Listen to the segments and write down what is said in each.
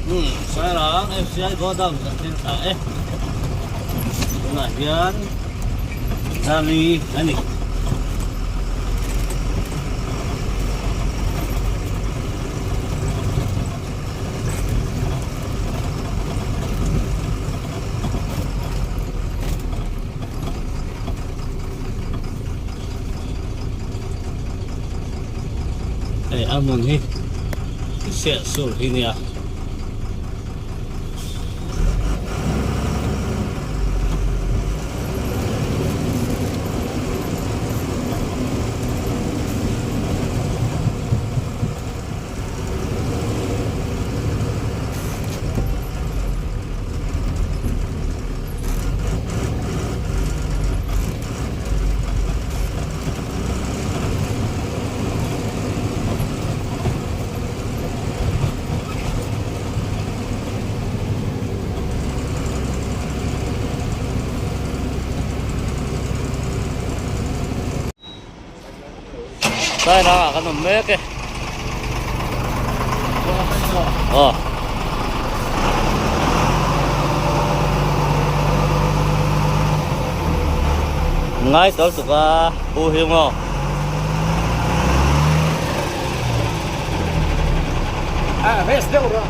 Umm Sairang FCI godown kan thleng ta e. Tunah hian Dali a ni. Hei a hmun hi seh sur hi nia. Sairang ah kan awm mek e. Aw. Ngai tawlh tuk a pu hi maw. A rest deuh rawh.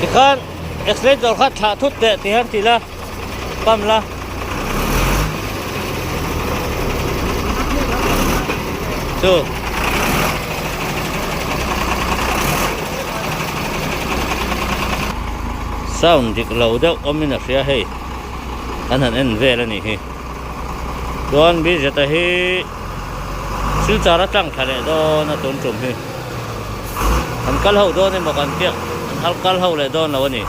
Tikhan accelerator kha thlah thut teh ti hian ti la pump la. Chu. Sound dik lo deuh awmin a hria hei kan han en vel a nih hi chuan Bridget-a hi Silchar a tlang thla leh dawn a tun tum hi an kal ho dawn emaw kan tia an kal ho leh dawn lo a ni.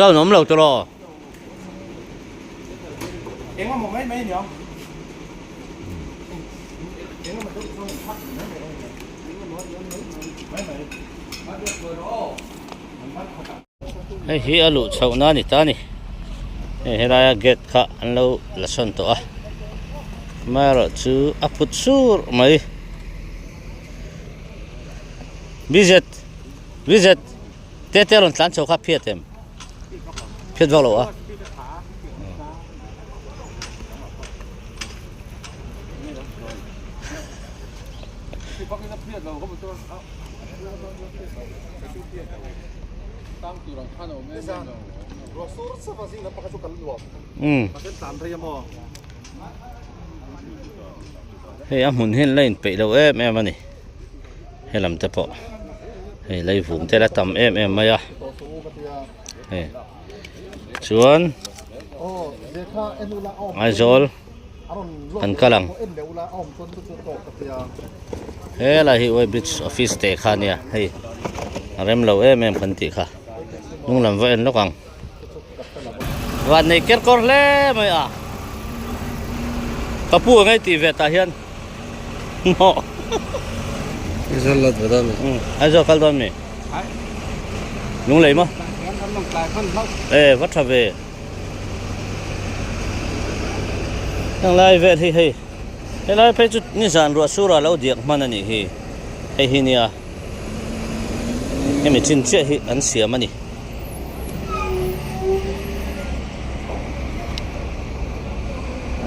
Sound awm lo tawh Engemaw mai mai aniang. Hei hi a luh chhoh na a ni ta a ni hei helaia gate kha an lo la sawn tawh a amaherawh chu a phut sur mai bizet bizet te te a rawn tlan chho kha phiat em phiat vak lo a. Hei a hmun hian la inpeih lo em em a ni helam te pawh hei leivum te la tam em em mai a hei chuan Aizawl kan kal ang helai hi Way Bridge office teh kha ania hei a rem lo em em kan tih kha hnung lam va en lawk ang van nei ker kawr hle mai a ka pu ang ei tih ve tah hian maw Aizawl kal dawn mi lunglei maw e va tha ve. Heng lai vel hi hei helai phei chu nizan ruah sur ah lo diak hman a nih hi hei hi nia hemi chin chiah hi an siam a ni.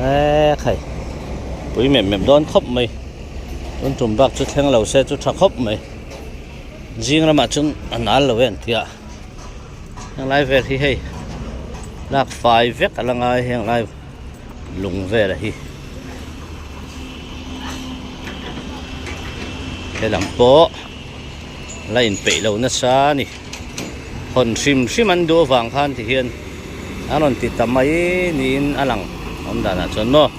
Eee khai pui mep mep dawn khawp mai tun tum bak chu thleng lo se chu tha khawp mai. Zing ramah chuan a nal lo e an tia heng lai vel hi hei lak fai vek a la ngai heng lai lung vel hi helam pawh la inpeih lo nasa a ni hawn hrim hrim an duh avang khan ti hian an rawn ti ta mai niin a lang awm danah chuan maw.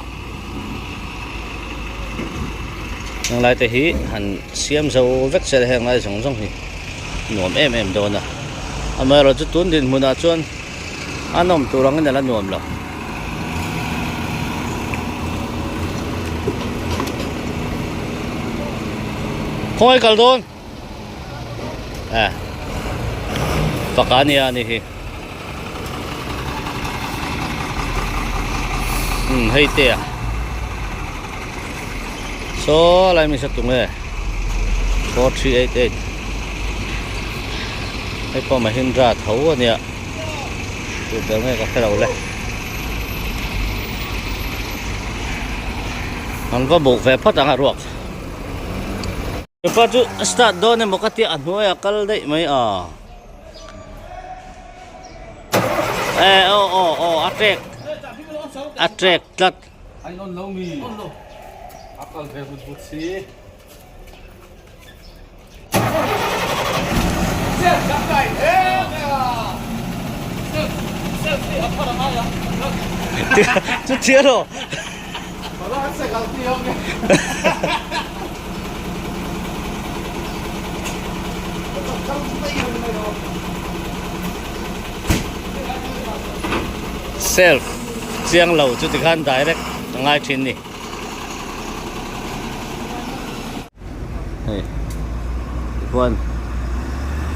Heng lai te hi han siam zo vek se heng lai zawng zawng hi nuam em em dawn a amaherawh chu tun dinhmunah chuan a nawm tur angin a la nuam lo. Khawngaih kal dawn eh faka ania a ni hi umm hei te a saw lai mi sa tung e 4388 hei pawh Mahindra tho ania tu ber nge ka hre lo le an va buk ve phawt ang a ruak. Hepa chu start dawn emaw ka tia a hnuai a kal daih mai a e aw aw aw a trek a trek tlat chu thial aw. Self chiang lo chu tikhan direct a ngai thin ni. Hei tichuan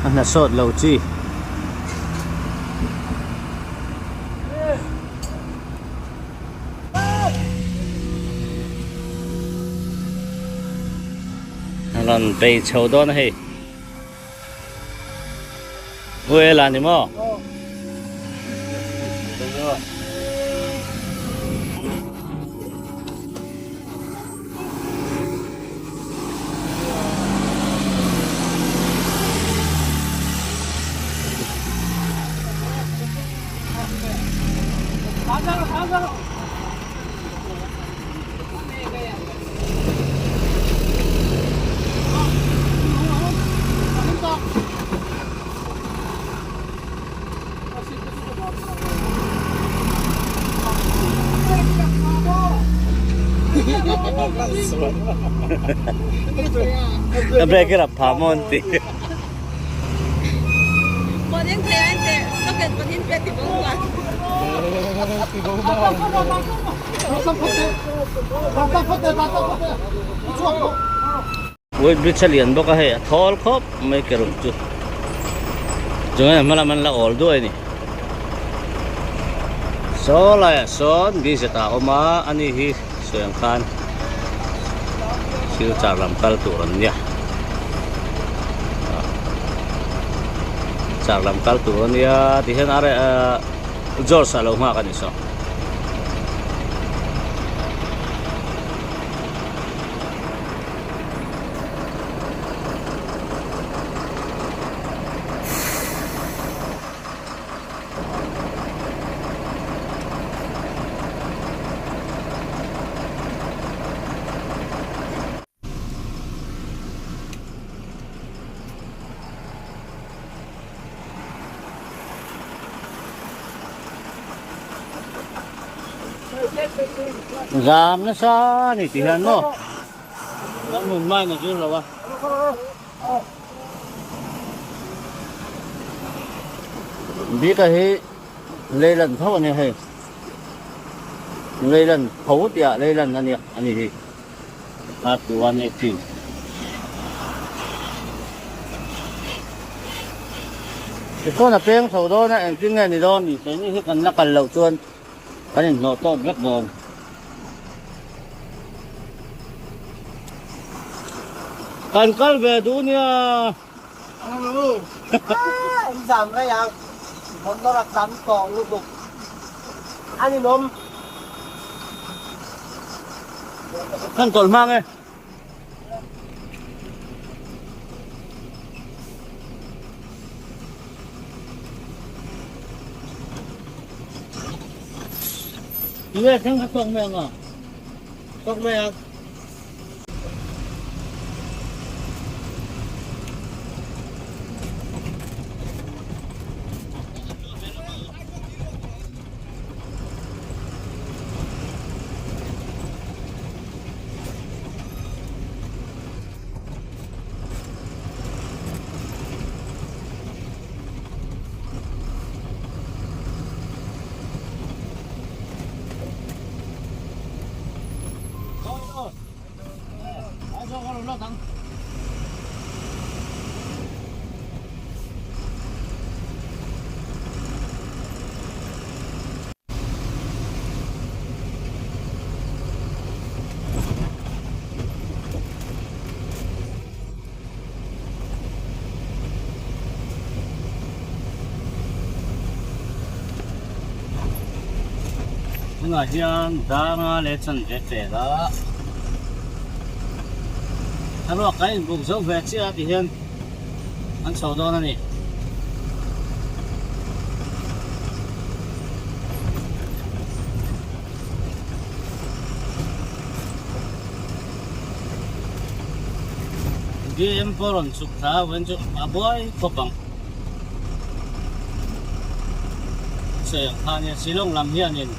a hna sawt lo chi. A rawn bei chho dawn a hei. Uela ni maw? A brake i rap pha maw an ti. Weight bridge a lian bawk a hei a thawl khawp mai ke ruk chu chungin a hma lam an la awl duai a ni saw laiah sawn bz a awm a ani hi sawi ang khan silchar lam kal tur an nia char lam kal tur a nia tihian a reh George a lo nghak a ni saw. Zam nasa a ni tih hian maw kan hmun hmain a zir lo a. Bika hi Leyland tho a nia hei Leyland tho tih ah Leyland a nia a ni hi R 180. Tichuan a peng chho dawn a engtin nge ni dawn ni keini hi kan la kal loh chuan kan inhnawh tawp vek dawn. Kan kal ve duh nia. Zam rei ang motor a tam tawh lutuk a ninawm. Kan tawlh hmang e. Tunge thleng kha tawk mai ang a? Tawk mai ang. Tunah hian danga leh chanve tel a thlalak a inbuk zo ve chiah a ti hian an chho dawn a ni. DM pawh rawn chhuk thla a vawiin chu a buai khawp ang. Sawi ang kha nia Shillong lam hianin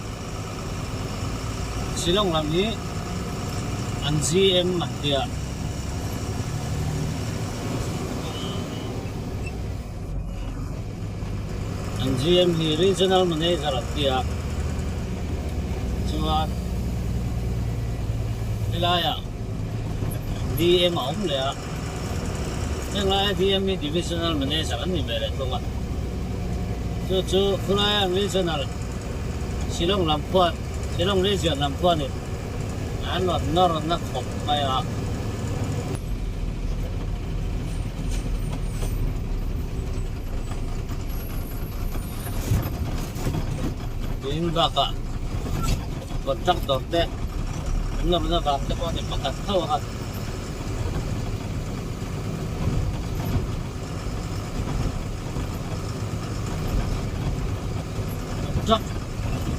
Shillong lam hi an GM an tia. An GM hi Regional Manager an tia chuan helaiah DM a awm leh a, heng laia DM hi Divisional Manager an ni ve leh thung a, chu chu khulaiah Regional Shillong lam khuan Shillong Region lam khuanin an rawn nawr na khawp mai a. Tin bakah contractor te an nawrna vang te pawh a ni pakhat tho a. Truck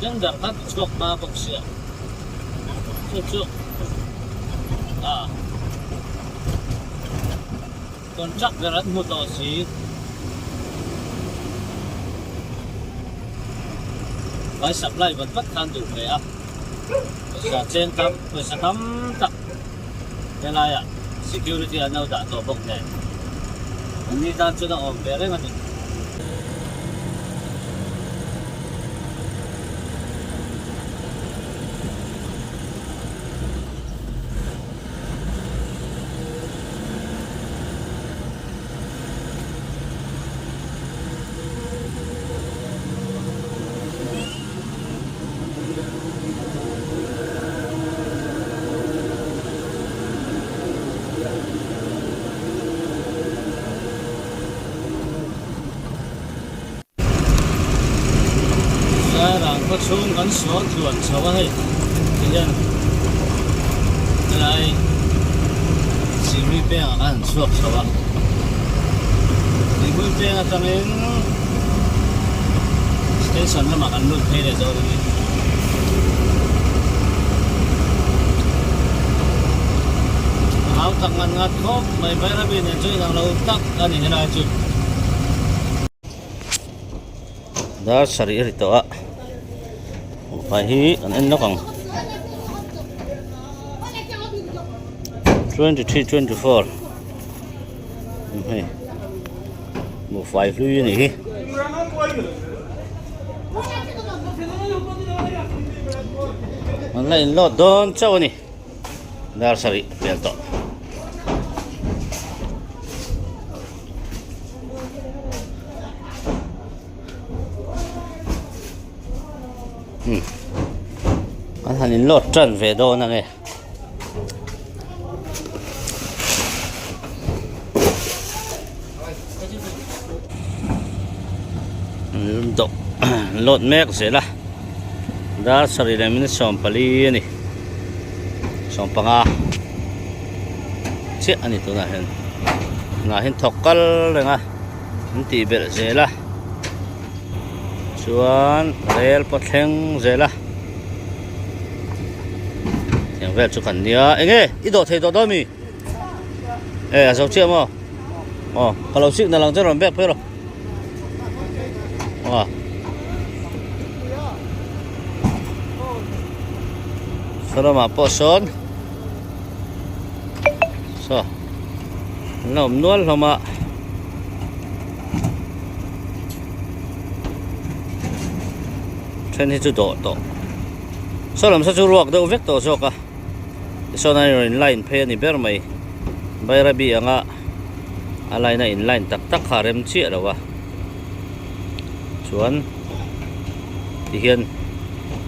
tender kha ti chhuak hma bawk sia chu chu a contract ber an hmu tawh si. Vai supply vat vat khan duh ve a pawisa cheng tam pawisa tam tak helaiah security an lo dah tawh bawk nen an ni tan chuan a awm ve reng a ni. Sairang khaw chhung kan sual tluan chho a hei ti hian helai Sihhmui pengah khan an chhuak chho a Sihhmui peng atangin station lamah kan lut phei leh dawn a ni. A hau tak ngat ngat khawp mai Bairabi nen chu inang lo tak a ni helai chu. Dar sarih a ri tawh a buhfai hi kan en lawk ang 23 24 hei buhfai hlui a nih hi an la in load dawn chauh a ni dar sarih a pel tawh. An han in load tan ve dawn ange. Dawh load mek zel a dar sarih leh minute 14 a ni 15 chiah a ni tunah hian tunah hian thawk kal reng a an tih belh zel a chuan rel pawh thleng zel a. Tiang vel chu kan nia. Enge i dawh thei tawh dawn mi? E a zo chiah maw? Aw ka lo signal ang che rawn bek phei rawh. Aw. Saw lamah pawh sawn saw an la awm nual hlawm a. Then hi chu dawh tawh. Saw lam saw chu ruak deuh vek tawh zawk a. Tisawn a rawn in line phei a ni ber mai. Bairabi anga a line a in line tak tak kha a rem chiah lo a. Chuan tihian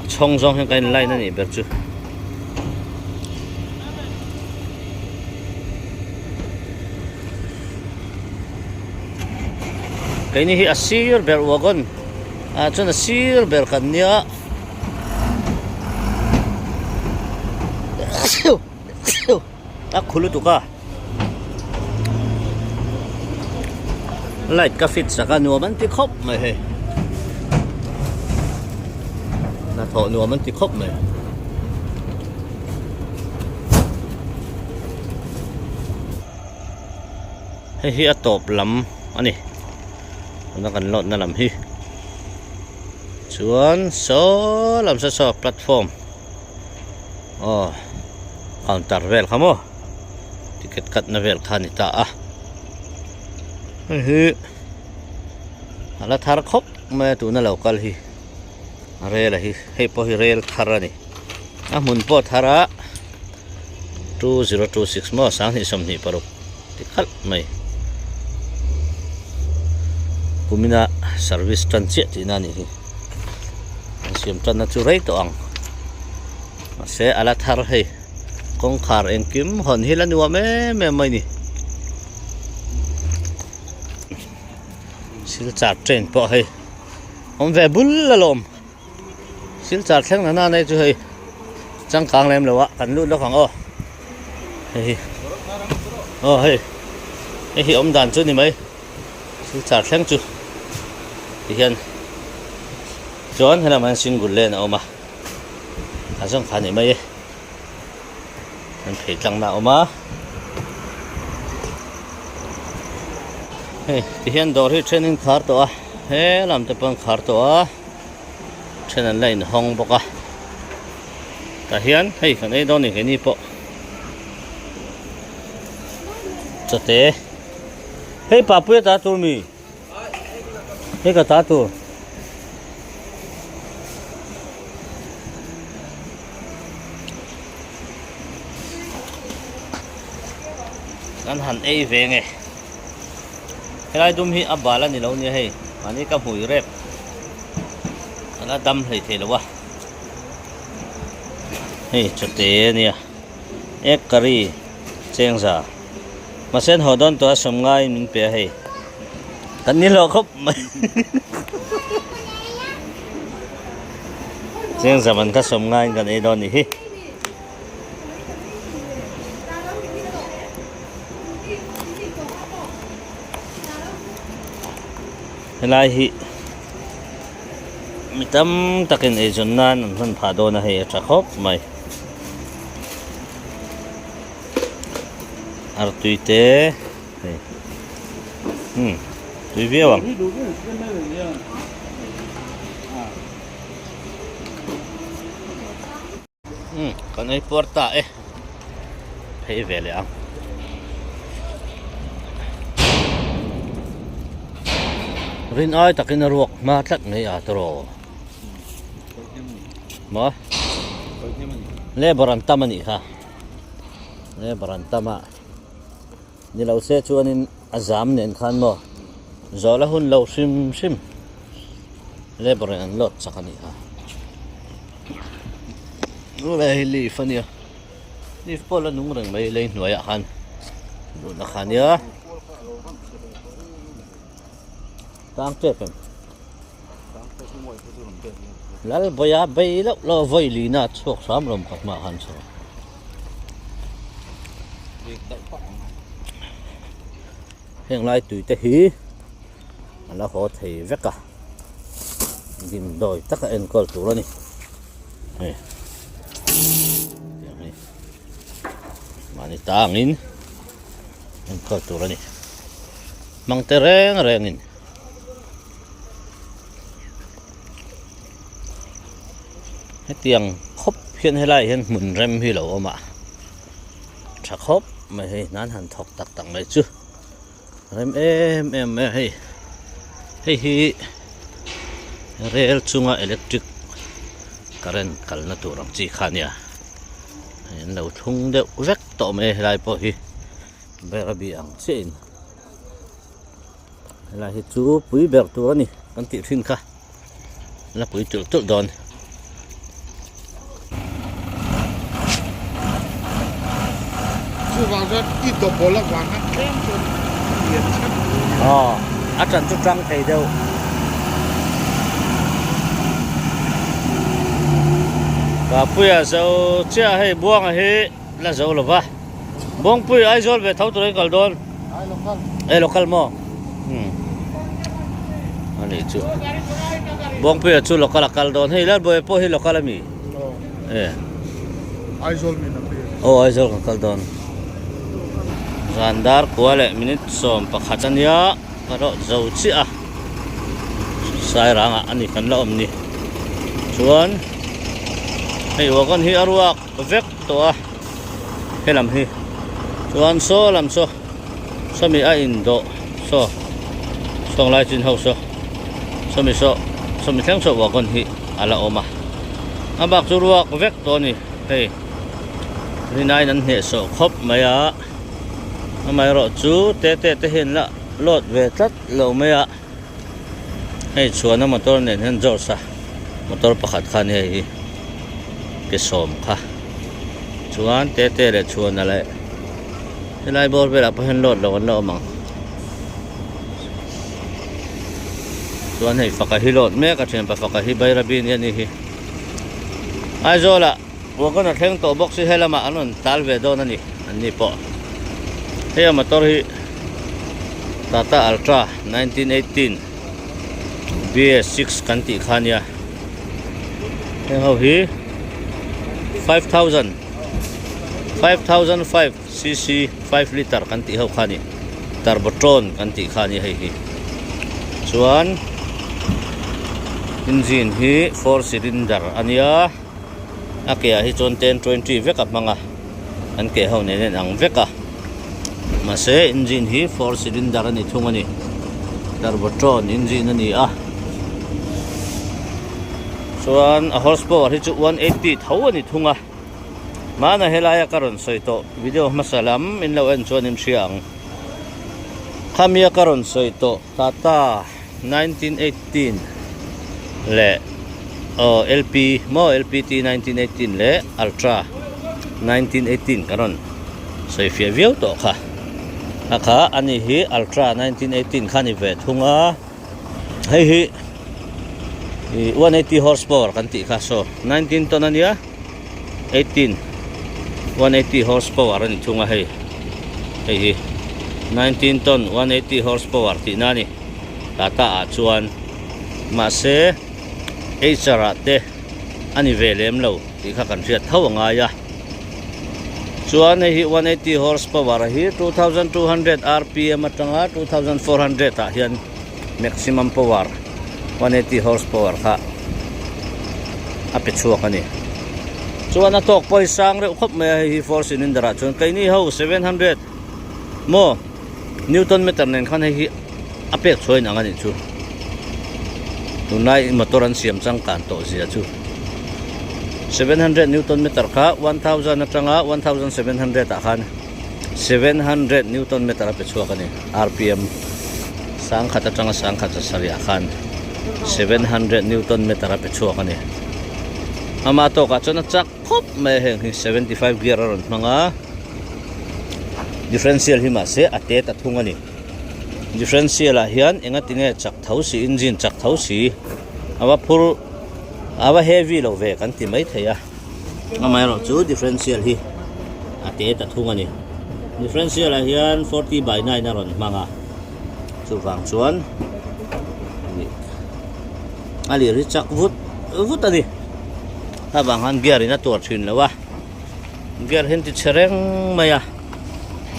a chhawng zawng hian kan in line a nih ber chu. Keini hi a sir ber wagon ah chuan a sir ber kan nia a khu lutuk a light ka fit sak a nuam an ti khawp mai hei hnathawh nuam an ti khawp mai. Hei hi a tawp lam a ni tuna kan lawt na lam hi chuan saw lam saw saw platform aw counter vel kha maw ticket cut na vel kha a ni ta a hei hi a la thar khawp mai a tuna lo kal hi rel a hi hei pawh hi rel thar a ni a hmun pawh a thar a. 2026 maw 2026 ti khalh mai kumina service tan chiah tihna a nih hi an siam tanna chu rei tawh ang mahse a la thar hei kawngkhar engkim hawn hi la nuam em em mai a ni silchar train pawh hei awm ve bul alawm. Silchar thleng na nana hi chu hei changkang lem lo a kan lut lawk ang aw hei hi aw hei hei hi awm dan chu ni mai Silchar thleng chu ti hian chuan helam ah hian single lane a awm a a zawng kha a ni mai e an phei tlang na a awm a hei ti hian dawr hi then in khar tawh a he lam te pawh an khar tawh a. Then an la inhawng bawk a tah hian hei kan ei dawn a ni keini pawh chawte hei papuia ta tur mi hei ka ta tur. Kan han ei ve nge helai dum hi a bal a ni lo nia hei mahni ka hmui rep. A la dam hlei thei lo a hei chawte a nia egg curry chengza mahse an haw dawn tawh a sawm ngaiin min pe a hei kan ni hlawh khawp mai chengza man kha sawm ngaiin kan ei dawn a nih hi. Helai hi mi tam takin eizawn nan an hman phah dawn a hei a tha khawp mai artui te hei umm tui viau ang. Umm kan ei puar ta e phei ve leh ang rin ai takin a ruak hma tlat mai a tawrh maw labour an tam a nih kha labour an tam a ni lo se chuanin a zam nen khan maw zawh la hun lo hrim hrim labour in an load chak a nih kha. Hei leaf a nia leaf pawh la nung reng mai lei hnuaiah khan luhna kha nia tang tep em lal bawia bei loh loh vawi lina a chhuak hram rawm khat mah khan chho heng lai tui te hi a la haw thei vek a dimdawi taka enkawl tur a ni hei tiang hi. Mahni ta angin enkawl tur a ni. Hmang te reng rengin. Hetiang khawp hian helaiah hian hmun rem hi lo awm a, tha khawp mai hei nan han thawk tak tak mai chu rem em em mai a hei hei hi rel chunga electric current kalna tur ang chi kha a nia hei an lo thlung deuh vek tawh mai a helai pawh hi Bairabi ang chiah in. Helai hi chu pui ber tur a ni kan tih thin kha la pui tulh tulh dawn. Chuvang chuan i double avang khan tlem chuan lian chhan Aw a ṭan chu ṭang thei deuh. Papuia zo chiah hei Buanga hi la zo lo va. Bawngpui Aizawl ve tho tur in kal dawn. E local maw? Hmm. Ani chu. Bawngpuia chu local a kal dawn. Hei Lalbawi pawh hi local ami. E. Aizawl min a pe. Oh Aizawl kan kal dawn. Zan dar kua leh minute 11 ania ka rawh zo chiah a. Sairangah ani kan la awm ni. Chuan hei wagon hi a ruak vek tawh a. Helam hi chuan saw lam saw sawmi a indawh saw sawng lai chin ho saw sawmi saw sawmi thleng saw wagon hi a la awm a a bak chu ruak vek tawh a ni hei rinaiin an hneh sawh khawp mai a amaherawh chu te te te hian la load ve tlat lo mai a hei chhuahna motor nen hian George a motor pakhat kha a ni hei hi ke sawm kha chuan te te leh chhuahna leh helai bawr velah pawh hian load loh an la awm ang chuan hei faka hi load mek a thianpa faka hi Bairabi nia ni hi Aizawl ah wagon a thleng tawh bawk si helamah an rawn tal ve dawn a ni an ni pawh hei a motor hi Tata Ultra 1918 BS6 kan tih kha nia heng ho hi 5000 5005 cc 5 liter kan tih ho kha ni turbotron kan tih kha ni hei hi chuan engine hi four cylinder a nia a ke ah hi chuan 1020 vek a hmang a an ke ho nen a inang vek a mahse engine hi four cylinder a ni thung a ni turbotron engine a ni a chuan a horse power hi chu 180 tho a ni thung a hmana helaia ka rawn sawi tawh video hmasa lam in lo en chuan in hria ang khamia ka rawn sawi tawh Tata 1918 leh aw LP maw LPT 1918 leh Ultra 1918 ka rawn sawi fiah viau tawh kha a kha ani hi Ultra 1918 kha ni ve thung a hei hi ih 180 horse power kan tih kha saw 19 ton ania 18 180 horse power a ni thung a hei hei hi 19 ton 180 horse power tihna a ni tata ah chuan mahse HR ah te a ni ve lem lo tih kha kan hriat tho a ngai a chuan hei hi 180 horse power hi 2200 rpm atanga 2400 ah hian maximum power 180 horse power kha a pe chhuak a ni chuan a tawk pawh hi sang reuh khawp mai a hei hi four cylinder ah chuan keini ho 700 maw newton meter nen khan hei hi a pek chhuah in ang a nih chu tunlai motor an siam changkan tawh zia chu 700 newton meter kha 1000 atanga 1700 ah khan 700 newton meter a pe chhuak a ni rpm sangkhat atanga sangkhat zasarih ah khan 700 newton meter a pe chhuak a ni ama tawkah chuan a chak khawp mai a heng hi 75 gear a rawn hmang a differential hi mahse a te ta thung a ni differential ah hian enga tinge chak tho si engine chak tho si a va phur a va heavy lo ve kan ti mai thei a. Amaherawh chu differential hi a te ta thung a ni. Differential ah hian 40 by 9 a rawn hmang a, chuvang chuan a lir hi chak vut vut a ni. Avang khan gear in a tuar thin lo a. Gear hi an ti chhe reng mai a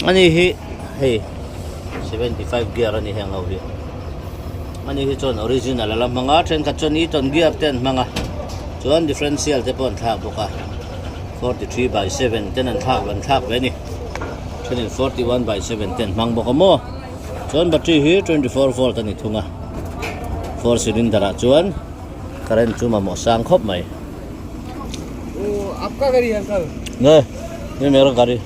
ani hi hei 75 gear a ni heng ho hi ani hi chuan original a la hmang a thenkhat chuan eaton gear te an hmang a chuan differential te pawh an thlak bawk a 43 by 7 ten an thlak an thlak ve a ni thenin 41 by 7 te an hmang bawk a maw chuan battery hi 24 volt a ni thung a four cylinder ah chuan current chu mamawh sang khawp mai. Nge nge mera gari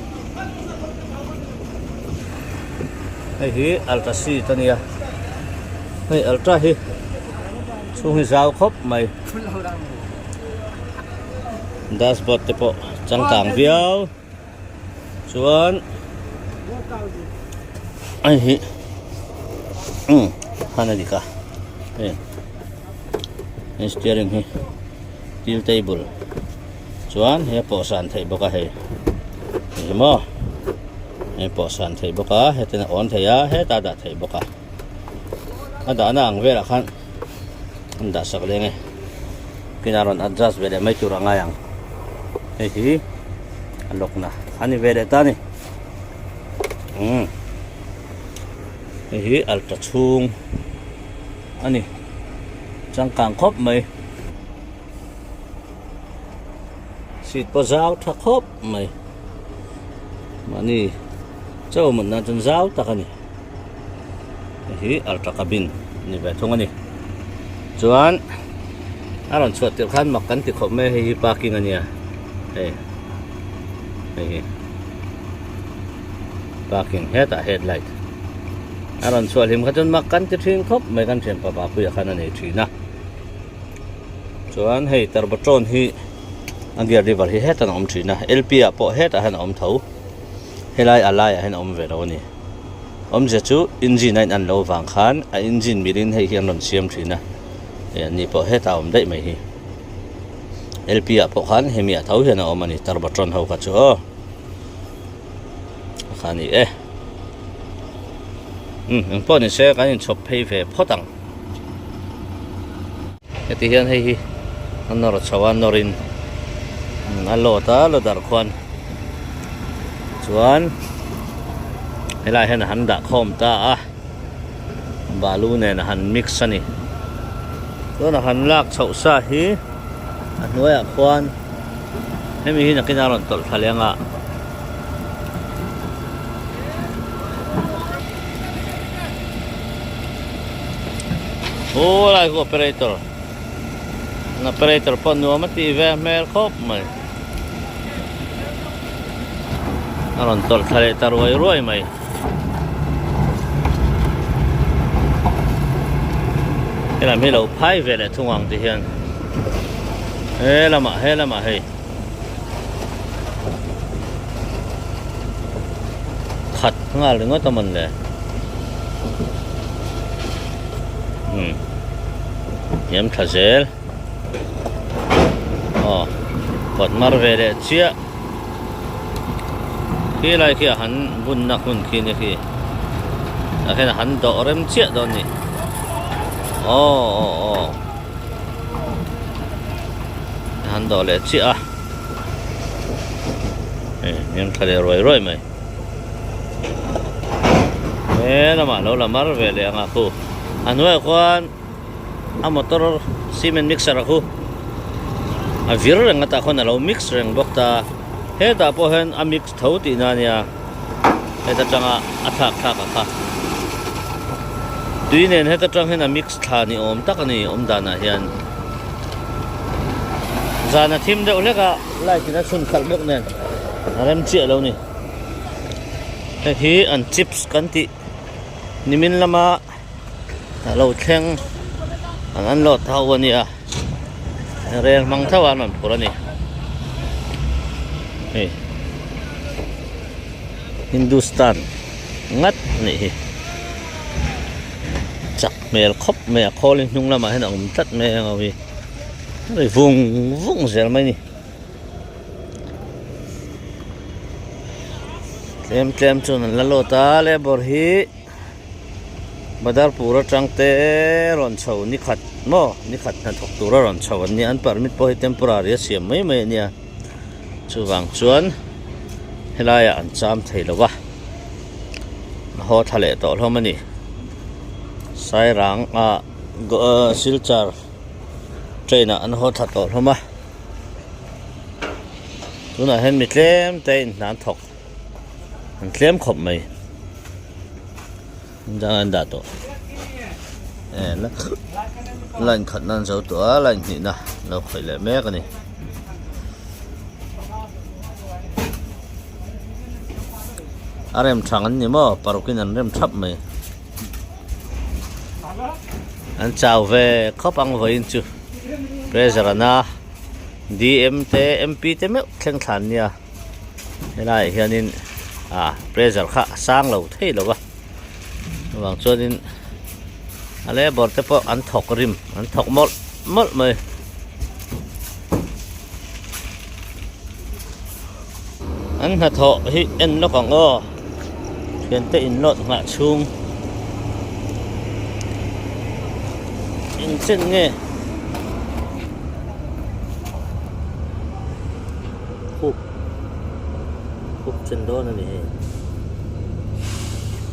hei hi ultra seat a nia hei ultra hi chhung hi zau khawp mai dashboard te pawh changkang viau chuan hei hi umm khan a dik a hei hei steering hi steel table chuan he pawh san theih bawk a hei hei maw hei pawh san theih bawk a hetiang a awn thei a hetah a dah theih bawk a a dahna ang velah khan an dah sak leng e kinah rawn adjust ve leh mai tur a ngai ang hei hi a lawkna a ni ve leh ta a ni umm hei hi alta chhung a ni changkang khawp mai seat pawh zau tha khawp mai mahni chaw mut nan chuan zau tak a ni. Hei hi ultra cabin a ni ve thung a ni chuan a rawn chhuah tirh khan mak kan ti khawp mai a hei hi parking a nia hei hei hi parking hetah headlight a rawn chhuah hlim kha chuan mak kan ti thin khawp mai kan thianpa Papuia khan a nei thin a chuan hei tarbatrawn hi a gear lever hi hetah a awm thin a L P ah pawh hetah hian a awm tho helai a laiah hian a awm ve lo a ni. Awmzia chu engine a in an lo vang khan a engine milin hei hi an rawn siam thin a, hei an ni pawh hetah a awm daih mai hi. LP ah pawh khan hemi ah tho hian a awm a ni Turboton ho kha chu aw kha a ni e. Umm engpawh ni se kan inchhawp phei ve phawt ang. Heti hian hei hi a nawr chho a nawrin a load a loader khuan chuan helaiah hian a han dah khawm ta a balu nen a han mix a ni chuan a han lak chhoh sa hi a hnuaiah khuan hemi hi nakin a rawn tawlh thla leh ang a. Aw lai khu operator an operator pawh nuam a tih ve hmel khawp mai a rawn tawlh thla leh ta ruai ruai mai helam hi lo phai ve leh thung ang ti hian he lamah he lamah hei Khat nghal ringawt a mawn le. Umm hniam tha zel. Aw kawt mar ve leh chiah. Khi lai khi a han bunna hmun khi nia khi. Tah khian a han dawh rem chiah dawn a ni. Aw aw aw. Han dawh leh chiah a hei hniam thla leh ruai ruai mai he lamah lo la mar ve leh ang a khu a hnuaiah khuan a motor cement mixer a khu a vir reng a tah khuan a lo mix reng bawk ta hetah pawh hian a mix tho tihna a nia heta tanga a thlak thlak a kha tui nen heta tang hian a mix thla ni awm tak a ni awm danah hian zan a thim deuh hlek a light in a chhun khalh bawk nen a rem chiah lo ni hei hi an chips kan tih nimin lama a lo thleng an unload ho a nia rel hmang tho a an rawn phur a ni hei Hindustan ngat a nih hi chak hmel khawp mai a khawl hi hnung lamah hian a awm tlat mai a eng ho hi a ri vung vung zel mai a ni tlem tlem chuan an la lawt a labour hi. Badarpur atang te rawn chho ni khat maw ni khat hnathawk tur a rawn chho an nia an permit pawh hi temporary a siam mai mai a nia chuvang chuan. Helaiah an cham thei lo va, a haw thla leh tawh hlawm a ni. Sairang ah Silchar train ah an haw thla tawh hlawm a. Tunah hian mi tlem te in hna an thawk an tlem khawp mai. Dang an dah tawh. Line khatna an zo tawh a, line hnihna lo khawih leh mek a ni. A rem thang an ni maw paruk in an rem thap mai. An chau ve khawp ang vawiin chu pressure a na D_M te M_P te meuh thleng thlan nia. Helaiah hianin ah pressure kha a sang lo thei lo va chuvang chuanin a labour te pawh an thawk rim an thawk mawlh mawlh mai. An hnathawh hi en lawk ang aw thiante inlawt nghah chhung engchen nge. Khup khup chen dawn a ni hei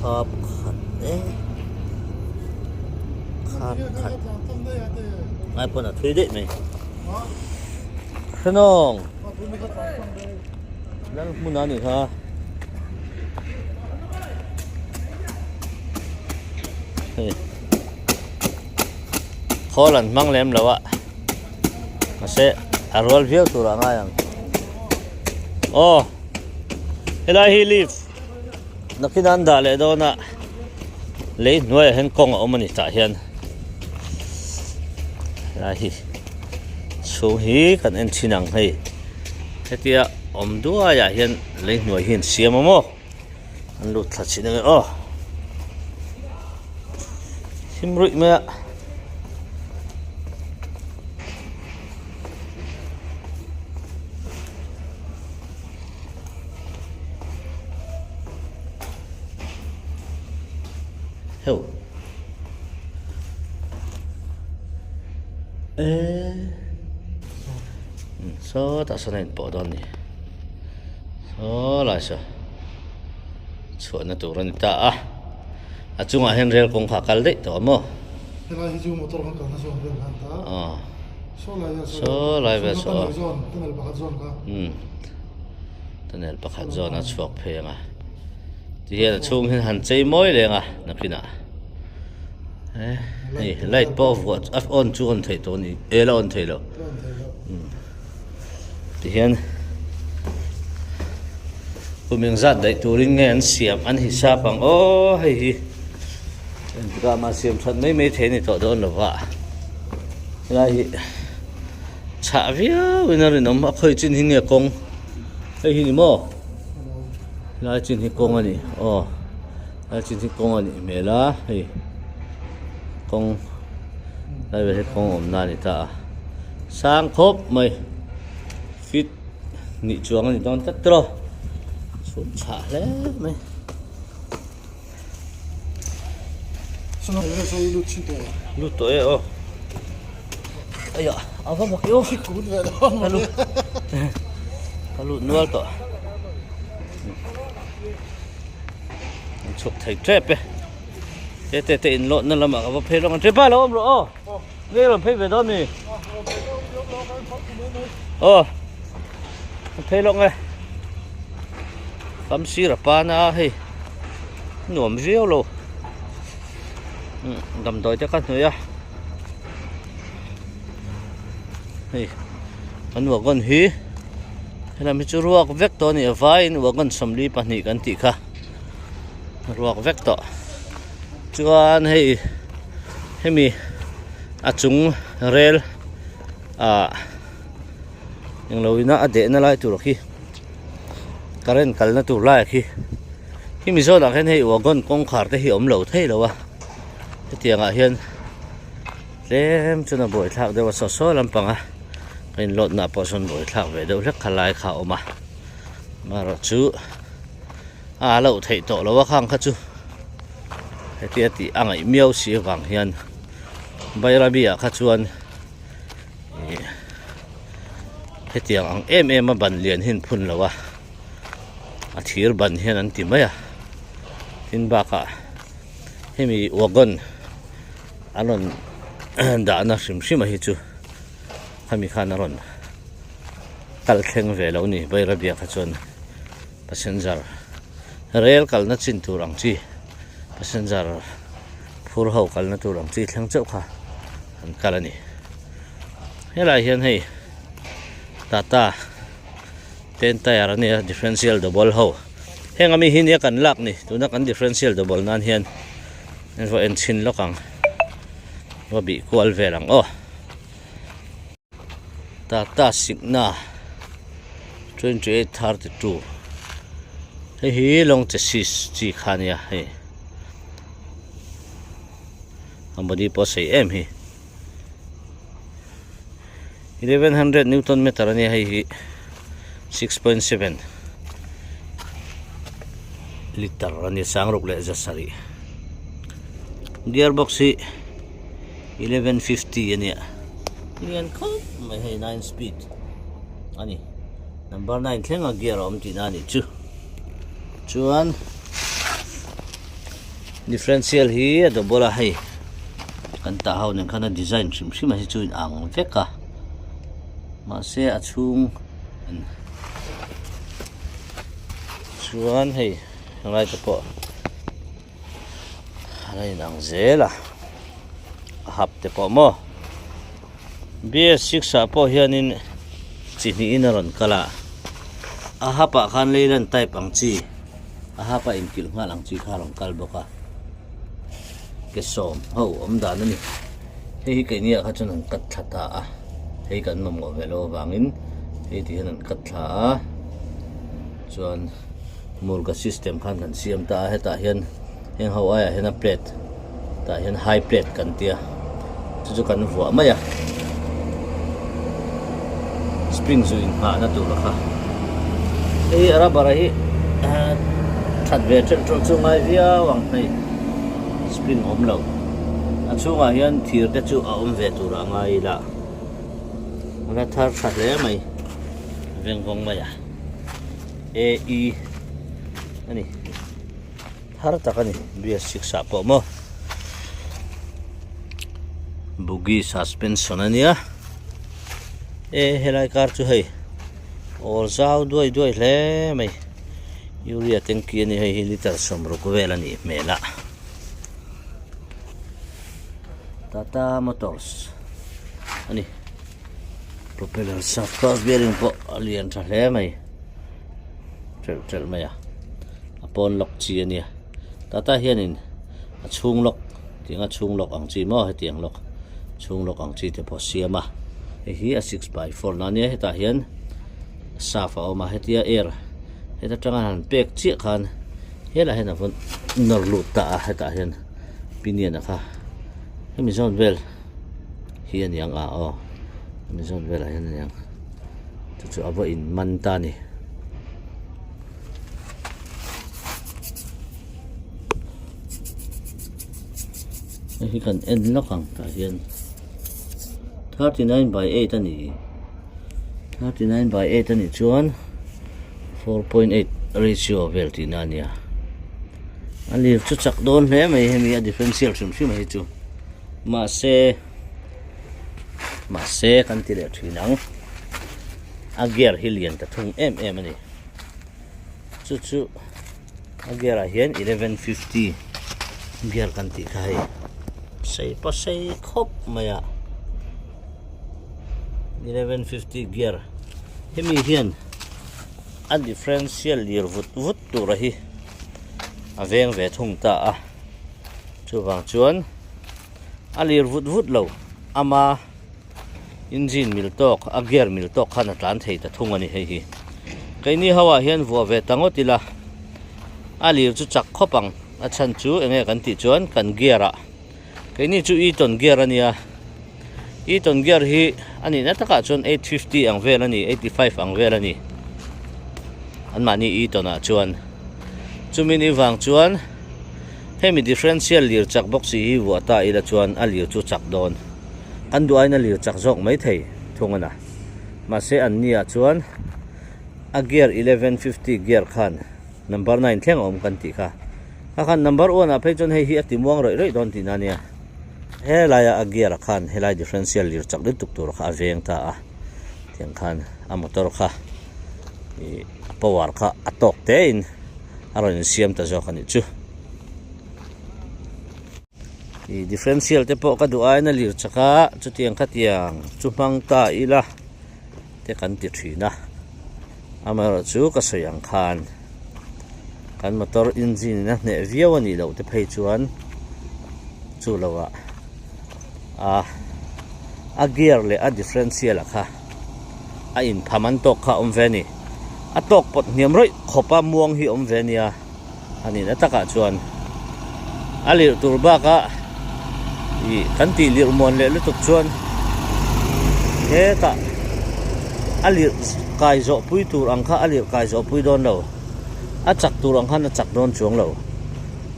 khap khat e khap khat ngai pawn a thui daih mai hrenawng lal hmun a nih kha hei khawl an hmang lem lo a. Mahse a rual viau tur ah ngai ang. Aw helai hi leaf nakin an dah leh dawn a lei hnuaiah hian kawng a awm a ni tah hian helai hi chhung hi kan en thin ang hei hetia awm duai ah hian lei hnuai hi an siam a maw an lut thla chhin ange aw thim ruih mai a. Heuh eee sawtah sawn a inpawh dawn a ni saw lai saw chhuahna tur a ni ta a a chungah hian rel kawngkhar a kal daih tawh a maw. Helai hi chu motor kha kalna zawn vel khan ta aw saw lai vel saw lai vel saw tunnel zawn tunnel pakhat zawn kha umm tunnel pakhat zawn a chhuak phei ang a tihian a chhung hian han chei mawi leng a nakinah eh hei light pawh a vuah a on chu on theih tawh a ni eh la on theih loh umm tihian kum engzat daih turin nge an siam an hisap ang aw hei hi. Engtikah mah siam that mai mai thei a ni tawh dawn lo va, helai hi chhah viau in a rinawm a khawi chin hi nge kawng hei hi ni maw helai chin hi kawng a ni aw helai chin hi kawng a nih hmel a hei kawng helai vel hi kawng awmna a ni ta a sang khawp mai feet hnih chuang a ni dawn tlat tawh chhum chhah hle mai. Lut tawh e aw Aiya a va mak io ka lut ka lut nual tawh an chhuk thei tep e te te te in lawt na lamah ka va phei lawk ang che pa lo awm rawh aw nge rawn phei ve dawn mi aw ka phei lawk nge kam sir a pan a hei. Nuam viau lo damdawi te ka hnawih a hei kan wagon hi helam hi chu ruak vek tawh a ni a vaiin wagon 42 kan tih kha ruak vek tawh chuan hei hemi a chung rel ah englo ina a dehna lai tur khi current kalna tur lai khi. Hemi zawnah hian hei wagon kawngkhar te hi a awm lo thei lo a hetiang ah hian tlem chuan a buaithlak deuh a saw saw lampang a ka inlawt na pawh sawn buaithlak ve deuh hlek kha lai kha a awm a amaherawh chu a loh theih tawh lo a khang kha chu hetia tih a ngaih miau si avang hian Bairabi ah kha chuan ih hetiang ang em em a ban lian hi an phun lo a. A thir ban hian an ti mai a, tin bakah hemi wagon an rawn dahna hrim hrim a hi chu khami khan a rawn kal thleng ve lo a ni Bairabi ah kha chuan passenger rel kalna chin tur ang chi passenger phur ho kalna tur ang chi thleng chauh kha an kal a ni helaiah hian hei tata. Ten tyre a nia differential double ho heng ami hi nia kan lak ni tuna kan differential double nan hian an va en chhin lawk ang va bih kual vel ang aw Tata Signa 2832 hei hi long chassis chi kha nia hei a body pawh a sei em hi. 1100 newton meter a nia hei hi 6.7 liter a nia sang ruk leh za sarih gear box hi 1150 a nia lian khawp mai hei 9 speed a ni number 9 thleng a gear a awm tihna a nih chu chuan Differential hi a double a hei kan tah ho nen khan a design hrim hrim a hi chu in ang vek a mahse a chhung chuan hei helai te pawh a la in ang zel a a hap te pawh maw BS6 ah pawh hianin chi hnihin a rawn kal a a hap ah khan leyland type ang chi. A hapa inkilh nghal ang chi kha a rawn kal bawk a, ke sawm ho awm dan a ni. Hei hi keini ah kha chuan an cut thla ta a, hei kan mamawh ve loh avangin hei ti hian an cut thla a, chuan murga system khan kan siam ta a, hetah hian heng ho aiah hian a plate tah hian high plate kan tia chu chu kan vuah mai a spring zu inghahna tur kha hei rubber hi that ve teuh teuh chu ngai viau ang hei spring awm lo a chhungah hian thir te chu a awm ve tur a ngai ila a la thar tha hle mai veng vawng mai a A E a ni. Thar tak a ni BS6 ah pawh maw Buggy suspension a nia e helai car chu hei awl zau duai duai hle mai urea tanky a ni hei hi litre sawmruk vel a nih hmel a Tata Motors a ni propeller shaft cross bearing pawh a lian tha hle mai. Ṭelh ṭelh mai a, a pawn lawk chi a nia tata hianin a chhung lawk tiang a chhung lawk ang chi maw hetiang lawk chhung lawk ang chi te pawh a siam a hei hi a 6x4 na ania hetah hian saf a awm a hetia air heta tanga han pek chiah khan helaiah hian a vawn nawr lut ta a hetah hian pinion a kha hemi zawn vel hi a niang a aw hemi zawn velah hian a niang. Chu chu a va in man ta a ni. Hei hi kan en lawk ang tah hian 39 by 8 a ni 39 by 8 a nih chuan 4.8 ratio vel tihna a nia a lir chu chak dawn hle mai hemi a differential hrim hrim a hi chu mahse Mahse kan ti leh thin ang. A gear hi lian ta thung em em a ni. Chu chu a gear ah hian 1150 gear kan tih kha hei sei pawh sei khawp mai a. 1150 gear hemi hian a differential lir vut vut tura hi a veng ve thung ta a. Chuvang chuan. A lir vut vut lo, ama engine mil tawk, a gear mil tawk khan a tlan thei ta thung a ni hei hi. Keini ho ah hian vuah ve ta ngawt ila, a lir chu chak khawp ang, a chhan chu enge kan tih chuan kan gear ah, keini chu Eaton gear a nia, Eaton gear hi a nihna takah chuan 850 ang vel a ni, 85 ang vel a ni, anmahni Eaton ah chuan, chumi ni vang chuan. Hemi differential lir chak bawk si hi vuah ta ila chuan a lir chu chak dawn. An duh aiin a lir chak zawk mai thei thung a na. Mahse an ni ah chuan a gear 1150 gear khan. Number 9 thleng a awm kan tih kha. Kha khan number 1 ah phei chuan hei hi a ti muang rawih rawih dawn tihna a nia. Helaia a gear ah khan helai differential lir chak lutuk tur kha a veng ta a. Tiang khan a motor kha ih a power kha a tawk te in a rawn insiam ta zawk a nih chu. Ih differential te pawh ka duh aiin a lir chak a chutiang khatiang chu hmang ta ila te kan ti thin a amaherawhchu ka sawi ang khan kan motor engine in a hneh viau a nih loh te phei chuan chu lo ah a a gear leh a differential ah kha a inpham an tawk kha a awm ve a ni a tawk pawt hniam rawih khawp a muang hi a awm ve a nia. A nihna takah chuan a lirh tur bakah ih kan tih lirh muan leh lutuk chuan hetah a lirh kai zawh pui tur ang kha a lirh kai zawh pui dawn lo a chak tur ang khan a chak dawn chuang lo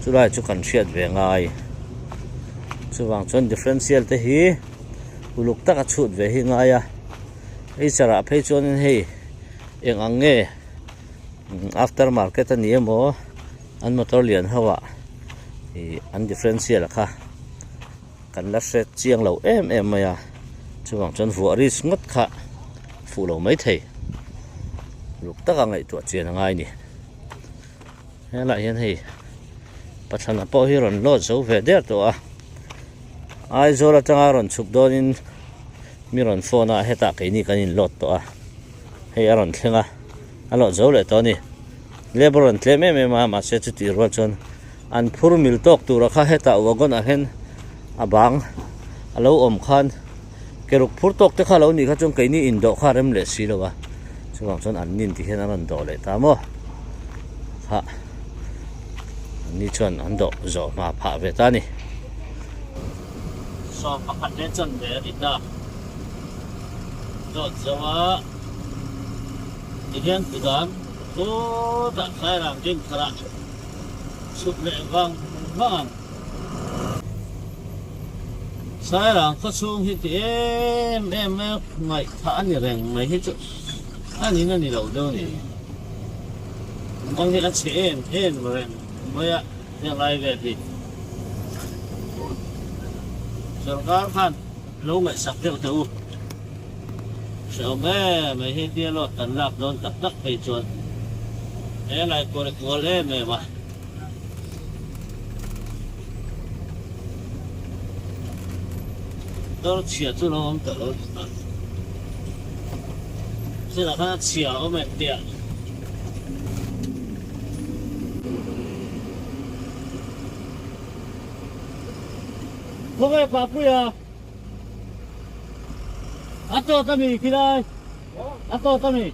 chulai chu kan hriat ve ngai chuvang chuan differential te hi uluk taka chhut ve hi ngai a hei charah phei chuanin hei eng ang nge. After market a ni emaw an motor lian ho ah ih an differential kha kan la hre chiang lo em em mai a chuvang chuan vuah risk ngawt kha fuh lo mai thei ruk taka ngaihtuah chian a ngai a ni helaiah hian hei pathlana pawh hi rawn load zo ve der tawh a Aizawl atanga rawn chhuk dawnin mi rawn phone a hetah keini kan in load tawh a hei a rawn thleng a a lawh zo leh tawh a ni labour an tlem em em a mahse chutih rual chuan an phur mil tawk tura kha hetah wagon ah hian a bang a lo awm khan ke ruk phur tawk te kha a lo nih kha chuan keini indawh kha a rem leh si lo a chuvang chuan an nin ti hian a rawn dawh leh ta maw hah an ni chuan an dawh zawh hma phah ve ta a ni. 11 leh chanve a ni ta. Dawt zo a, tihian tudan khawtah Sairang ding tharah chhuk leh vang vang ang. Sairang khawchhung hi ti em em a ngaihthah a ni reng mai hi chu a nin a ni lo deuh a ni. Kawng hi a chhe em em reng mai a. Heng lai vel hi sorkar khan lo ngaihsak deuh teh u. Hrehawm em mai hei tia lawt kan lak dawn tak tak phei chuan he lai kual kual em em a. Dawr chhia chu lo awm tawh lo chutah khan a chhia a awm em tia. Khawnge Papuia? A tawt a mi khilai? A tawt a mi?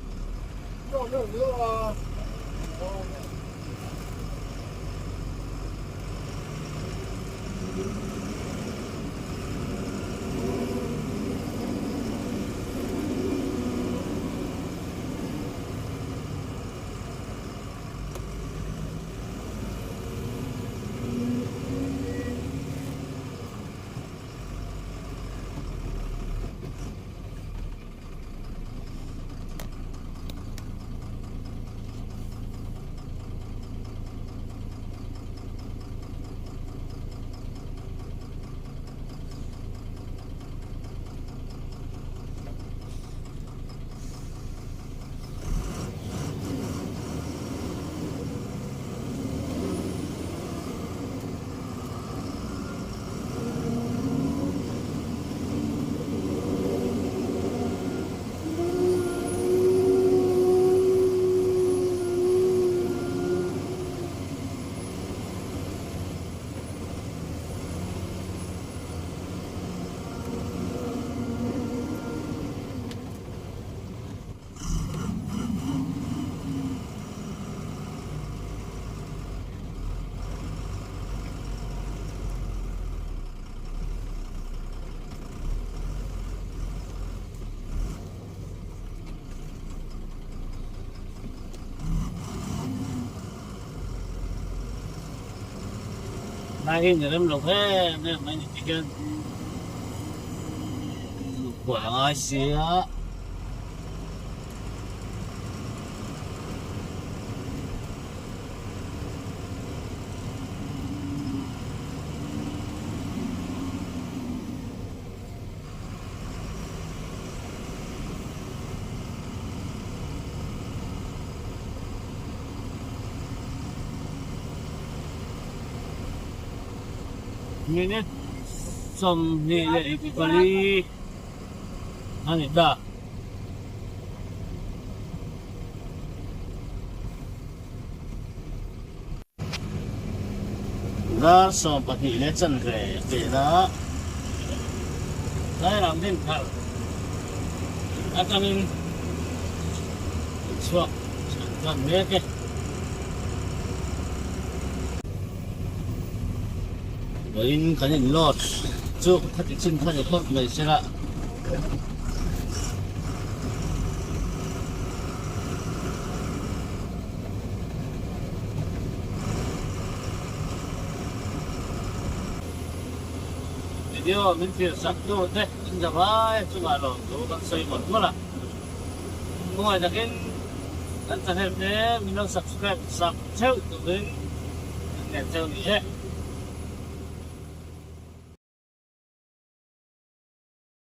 Lai hi ni rem lo em em mai ni ti hian buai a ngai si a. Minute 24 a ni ta. Dar 12 leh chanve tihna Lairam Dinthar atangin chhuak chhan mek e. Vawiin kan in lodge chu khati chin kha ni phawt mai sela. Video min thlir sak tu te in za vai chungah lawm thu kan sawi mawlh mawlh a. Hnuai takin kan channel te min lo subscribe sak theuh turin kan ngen cheu ni e.